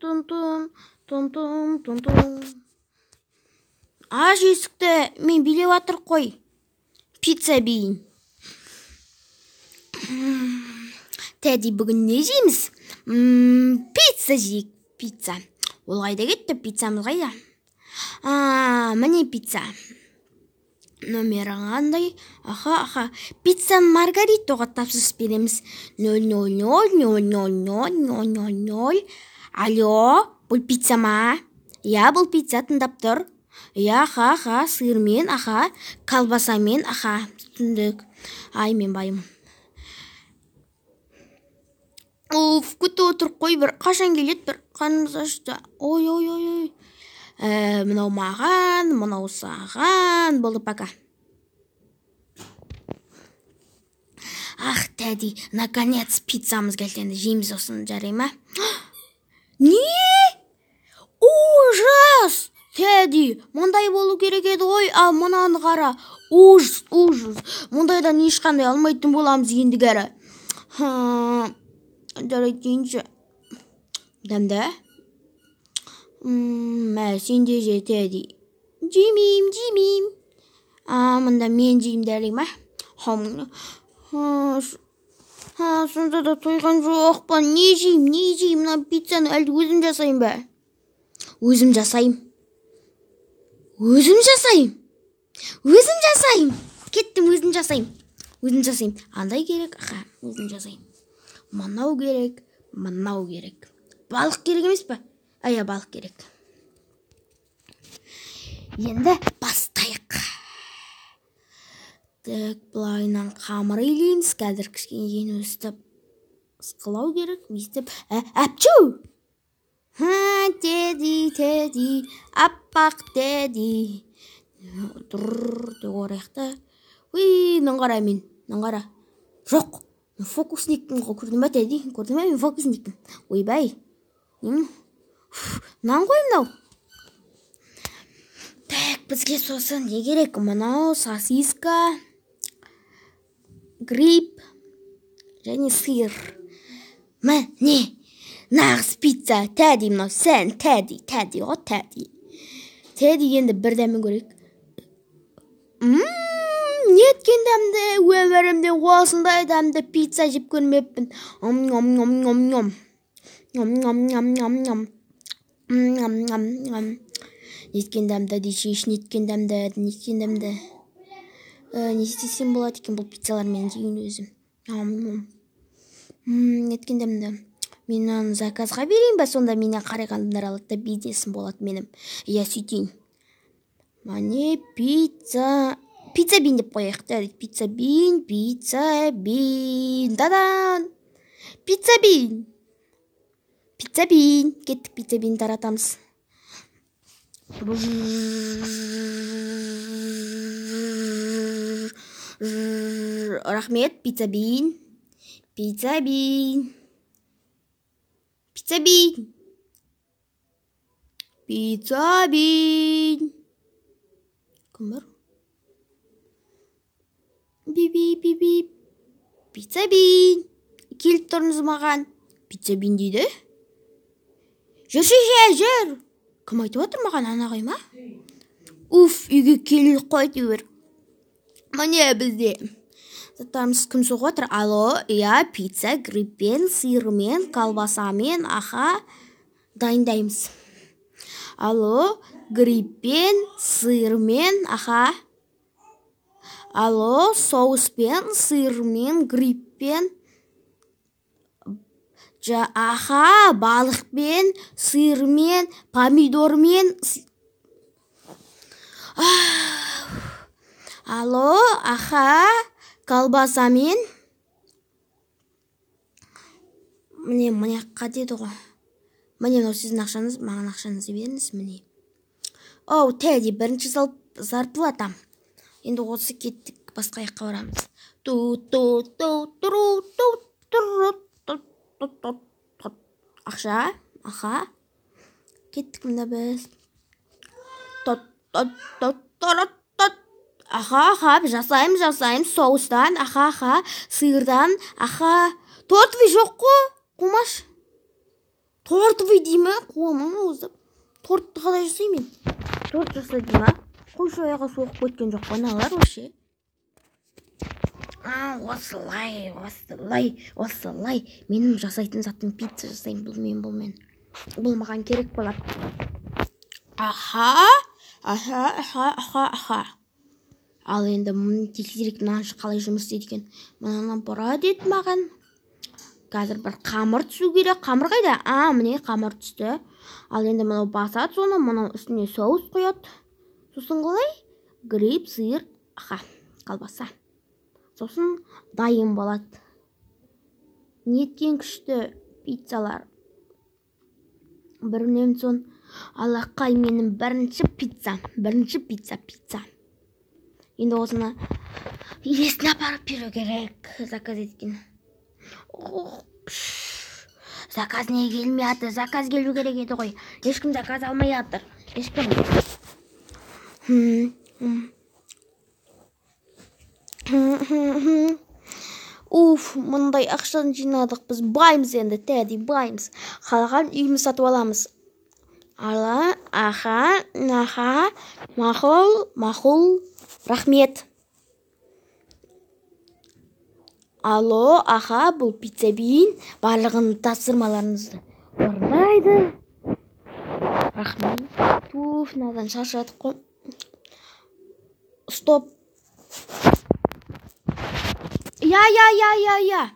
Тун тун тун тун тун тун. Аш есікті, мен билеп жатыр қой. Пицца бейін. Тәди, бүгін не жейміз? Пицца жейік, пицца. Ол қайда кетті, пиццамыз қайда? Міне пицца. Номері қандай? Аха, аха. Пиццаны Маргаритоға тапсырыс береміз. 0 0 0 0 0 0 0 0 0. Алло, бұл пицца ма? Иә, бұл пицца, тыңдап тұр. Иә, аха, аха, сырмен, аха, колбасамен, аха, түсіндік. Ай, мен байым. Уф, күтіп отырып қой бір, қашан келеді бір, қарнымыз ашты. Ой, ой, ой, ой. Мынау маған, мынау саған, болды, пока. Ах, тәди, наконец пиццамыз келді, енді жейміз осыны, жарай ма? Не? Ужас! Тәди, мұндай болу керек еді ғой, ал мынаны қара. Ужас, ужас. Мұндайдан ешқандай алмайтын боламыз ендігәрі. Жарайды дейінші. Дәмді? Мә, сен де же, Тәди. Жемеймін, жемеймін. Мында мен жеймін, дәрі ма? Сонда да тойған жоқпын. Не жеймін, не жеймін? Мына пиццаны әлде өзім жасайын ба? Өзім жасайым. Өзім жасайым. Өзім жасайым. Кеттім, өзім жасайым. Өзім жасайым. Андай керек, аха, өзім жасайым. Мынау керек, мынау керек. Балық керек емес пе? Ая, балық керек. Енді бастайық. Так, былайынан қамыр илейміз. Қазір кішкене кейін өстіп ысқылау керек. Өстіп, әпчу! Ха, Теді, Теді, аппақ Теді. Тұр, деп орайық та. Уй, мынаны қара мен, мынаны қара. Жоқ, мен фокусникпін ғой, көрдің ба, Теді? Көрдің ба, мен фокусникпін. Ойбай. Немен? Нан ғой мынау. Так, бізге сосын не керек? Мынау сосиска, гриб және сыр. Міне, нағыз пицца. Тәди, мынау сән, Тәди, Тәди ғой, Тәди. Тәди, енді бір дәмін көрейік. Неткен дәмді, өмірімде осындай дәмді пицца жеп көрмеппін. Ом, ом, ом, ом, ом. Ом, ом, ом, ом, ом. Ом, ом, ом. Неткен дәмді десейші, неткен дәмді, неткен дәмді. Не істесем болады екен бұл пиццалармен жейін өзім. Ом, ом. Неткен дәмді. Мен мынаны заказға берейін ба, сонда менен қараған адамдар алады да бизнесім болады менің. Иә, сөйтейін. Міне пицца, пицца бин деп қояйық та. Пицца бин, пицца бин. Тадан! Пицца бин. Пицца бин. Кеттік, пицца бин таратамыз. Рахмет, пицца бин. Пицца бин. Пицца бин. Пицца бин. Кім бар? Би би би. Пицца бин. Келіп тұрыңыз маған. Пицца бин дейді. Жүрші, жүр. Кім айтып отыр маған, ана ма? Уф, үйге келіп қой әйтеуір. Міне бізде заттарымыз кім соғып отыр? Алло, иә, пицца грибпен, сырмен, колбасамен, аха, дайындаймыз. Алло, грибпен, сырмен, аха. Алло, соуспен, сырмен, грибпен. Аха, балықпен, сырмен, помидормен. Алло, аха, колбасамен. Міне, мына жаққа деді ғой. Міне, мынау сіздің ақшаңыз, маған ақшаңызды беріңіз, міне. Оу, Тәди, бірінші зарплатам. Енді осы кеттік, басқа жаққа барамыз. Ту ту ту тру ту тру ту ту ту ту. Ақша, аха. Кеттік мында біз. Тот тот тот тот тот. Аха, аха, жасаймыз, жасаймыз, соустан, аха, аха, сырдан, аха. Тортовый жоқ қой, қумаш. Тортовый дей ме? Қуамын өзі. Тортты қалай жасаймын мен? Торт жаса дей ма? Қойшы, аяғы соғып кеткен жоқ па аналар вообще? Осылай, осылай, осылай. Менің жасайтын затым пицца жасаймын. Бұл мен, бұл мен. Бұл маған керек болады. Аха, аха, аха, аха, аха. Ал енді тексерейік, мынаны қалай жұмыс істейді екен. Мынаны бұра деді маған. Қазір бір қамыр түсу керек. Қамыр қайда? А, міне қамыр түсті. Ал енді мынау басады соны, мынау үстіне соус құяды. Сосын қалай? Гриб, сыр, аха, колбаса. Сосын дайын болады. Неткен күшті пиццалар. Бірінен соң алақай менің бірінші пицца. Бірінші пицца, пицца. Енді осыны иесіне апарып беру керек. Заказ еткен. Заказ не келмей жатыр? Заказ келу керек еді ғой. Ешкім заказ алмай жатыр. Ешкім. Уф, мындай ақшаны жинадық. Біз баймыз енді, тәди баймыз. Қалаған үйіміз сатып аламыз. Ала, аха, аха, мақұл, мақұл, рахмет. Алло, аха, бұл пицца бин. Барлығын тапсырмаларыңызды орындайды. Рахмет. Туф, мынадан шаршадық қой. Стоп. Я, я, я, я, я.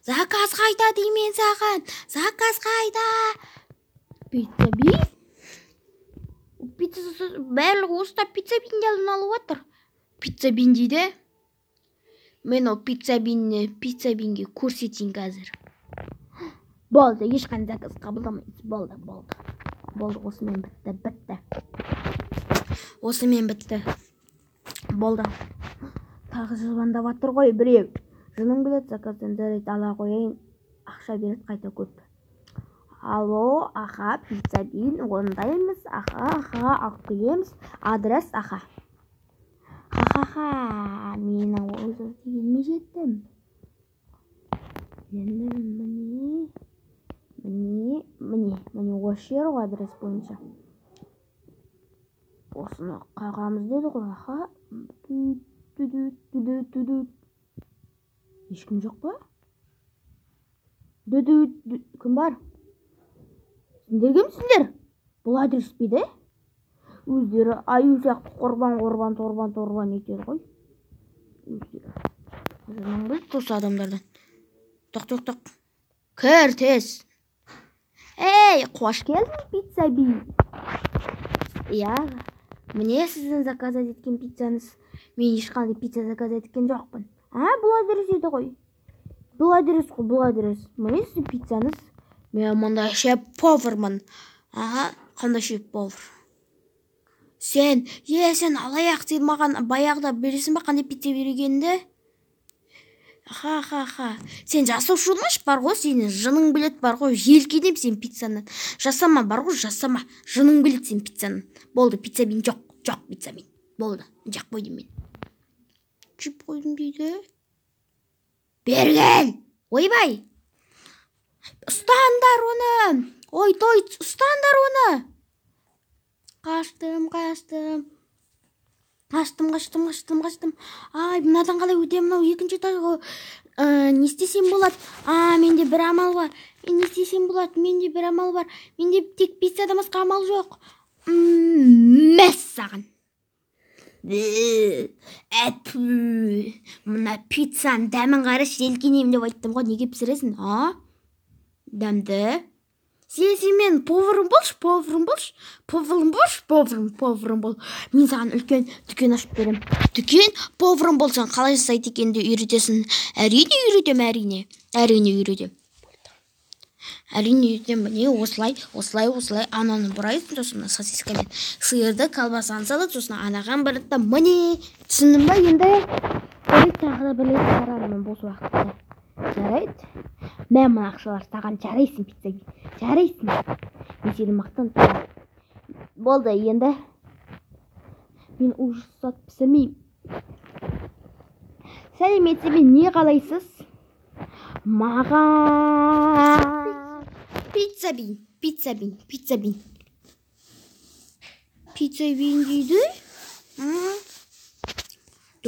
Заказ қайда деймін саған? Заказ қайда? Пицца бин? Пицца барлығы осында пицца бинден алып отыр. Пицца бин дейді. Мен ол пицца бинні пицца бинге көрсетейін қазір. Болды, ешқандай заказ қабылдамаймыз. Болды, болды. Болды, осымен бітті, бітті. Осымен бітті. Болды. Тағы звондап жатыр ғой біреу. Жыным келеді заказдан, жарайды, ала қояйын. Ақша береді қайта көп. Алло, аха, пицца бин, орындаймыз, аха, аха, алып келеміз. Адрес, аха. Ха-ха-ха, менің өзім дегеніме жеттім. Енді міне, міне, міне, міне осы жер ғой адрес бойынша. Осыны қағамыз деді ғой, аха. Ешкім жоқ па? Кім бар? Сендер кімсіңдер? Бұл адрес пе еді? Өздері аю сияқты қорбан, қорбан, торбан, торбан етеді ғой. Өздері. Жының білді осы адамдардан. Тоқ, тоқ, тоқ. Кір тез. Ей, қош келдің, пицца би. Иә, міне сіздің заказ еткен пиццаңыз. Мен ешқандай пицца заказ еткен жоқпын. А, бұл адрес еді ғой. Бұл адрес қой, бұл адрес. Міне сіздің пиццаңыз. Мен мұнда шеф-повармын. Аха, қандай шеф-повар? Сен, сен алаяқ, сен маған баяғыда бересің ба қандай пицца бергенді? Ха, ха, ха. Сен жасаушы болмашы бар ғой, сенің жының білет бар ғой, желкенем сен пиццаны. Жасама бар ғой, жасама. Жының білет сен пиццаны. Болды, пицца бин жоқ, жоқ пицца бин. Болды, жақ қойдым мен. Жеп қойдым дейді. Бері кел! Ойбай! Ұстаңдар оны! Ой, той, ұстаңдар оны! Қаштым, қаштым. Қаштым, қаштым, қаштым, қаштым. Ай, мынадан қалай өтемін, мынау екінші этаж ғой. Не істесем болады? А, менде бір амал бар. Мен не істесем болады? Менде бір амал бар. Менде тек пиццадан басқа амал жоқ. Мәссаған. Әпу. Мына пиццаның дәмін қарашы, желкенемін деп айттым ғой. Неге пісіресің? А? Дәмді. Сен мен поварым болшы, поварым болшы, поварым болшы, поварым, поварым бол. Мен саған үлкен дүкен ашып беремін. Дүкен, поварым болсаң, қалай жасайды екенді үйретесің. Әрине үйретемін, әрине. Әрине үйретемін. Әрине үйретемін. Міне осылай, осылай, осылай ананы бұрайсың, сосын мына сосискамен сиырды, колбасаны салады, сосын анаған барады да, міне, түсіндің ба енді? Жарайды, тағы да бір рет қарармын бос уақытта. Жарайды. Мә, мына ақшалар саған, жарайсың, пицца. Жарайсың. Мен сені мақтан тұтамын. Болды, енді мен ужас зат пісірмеймін. Сәлеметсіз бе, не қалайсыз? Маған Пицца бин, пицца бин, пицца бин. Пицца бин дейді.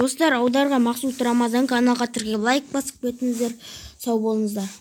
Достар, аударған Мақсұт Рамазан. Каналға тіркеліп, лайк басып кетіңіздер. Сау болыңыздар.